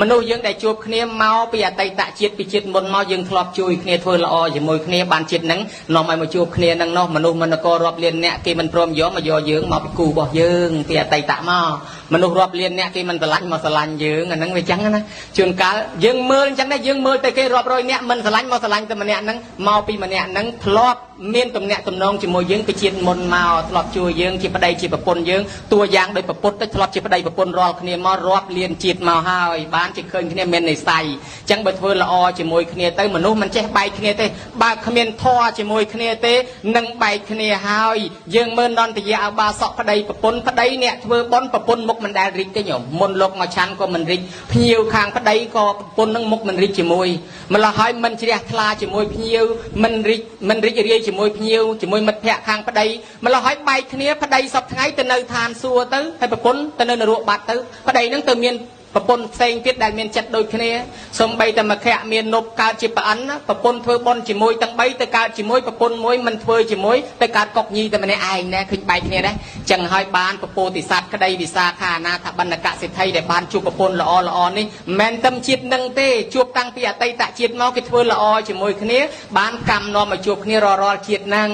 មនុស្សយើងដែលជួបគ្នាមកពីអតីតជាតិពីជាតិមុនមកយើងធ្លាប់ជួយគ្នាធ្វើល្អជាមួយគ្នាបានជាតិហ្នឹងនាំឲ្យមកជួបគ្នាហ្នឹងនោះមនុស្សមនករាប់លានអ្នកគេមិនព្រមយកមកយកយើងមកពីគូរបស់យើងពីអតីតមកមនុស្សរាប់លានអ្នកគេមិនស្រឡាញ់មកស្រឡាញ់យើងអាហ្នឹងវាចឹងណាជួនកាលយើងមើលអញ្ចឹងដែរយើងមើលទៅគេរាប់រយអ្នកមិនស្រឡាញ់មកស្រឡាញ់តែម្នាក់ហ្នឹងមកពីម្នាក់ហ្នឹងធ្លាប់មានទំនាក់ទំនងជាមួយយើងពីជាតិមុនមកធ្លាប់ជួយយើងជាប្តីជាប្រពន្ធយើងតួយ៉ាងដោយប្រពុតទៅធ្លាប់ជាប្តីប្រពន្ធរាល់គ្នាមករាប់លានជាតិមកហើយបានជាឃើញគ្នាមាននិស័យអញ្ចឹងបើធ្វើល្អជាមួយគ្នាទៅមនុស្សមិនចេះបែកគ្នាទេបើគ្មានធម៌ជាមួយគ្នាទេនឹងបែកគ្នាហើយយើងមើលនន្តយៈអបាសកប្តីប្រពន្ធប្តីអ្នកធ្វើបុណ្យប្រពន្ធមុខមិនដែលរីកទេញោមមុនលោកមកឆាន់ក៏មិនរីកភ្ញៀវខាងប្តីក៏ប្រពន្ធនឹងមុខមិនរីកជាមួយម្ល៉េះហើយមិនជ្រះថ្លាជាមួយភ្ញៀវមិនរីកមិនរីករាយជាមួយភ្ញៀវជាមួយមិត្តភ័ក្តិខាងប្តីម្ល៉េះហើយបែកគ្នាប្តីសពថ្ងៃទៅនៅឋានសួគ៌ទៅហើយប្រពន្ធទៅនៅនរកបាត់ទៅប្តីនឹងទៅមានប្រពន្ធផ្សេងទៀតដែលមានចិត្តដូចគ្នាសំបីតែមកខៈមាននប់កើតជាប្រអិនណាប្រពន្ធធ្វើបុណ្យជាមួយទាំង3ទៅកើតជាមួយប្រពន្ធមួយមិនធ្វើជាមួយទៅកើតកុកញីតែម្នាក់ឯងណែឃើញបែកគ្នាដែរចឹងហើយបានពពោធិសត្វក្តីវិសាខាអនាថបណ្ឌកសិទ្ធិដែលបានជួបប្រពន្ធល្អល្អនេះមិនមែនតែជាតិនឹងទេជួបតាំងពីអតីតជាតិមកគេធ្វើល្អជាមួយគ្នាបានកម្មនាំឲ្យជួបគ្នារាល់រាល់ជាតិហ្នឹង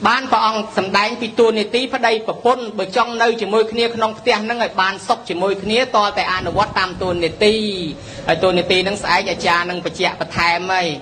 បានព្រះអង្គសម្ដែងពីតួនាទីប្តីប្រពន្ធបើចង់នៅជាមួយគ្នាក្នុងផ្ទះហ្នឹងឲ្យបានសុខជាមួយគ្នាតតែអនុវត្តតាមតួនាទីហើយតួនាទីហ្នឹងស្អែកអាចារ្យនឹងបញ្ជាក់បន្ថែមហើយ។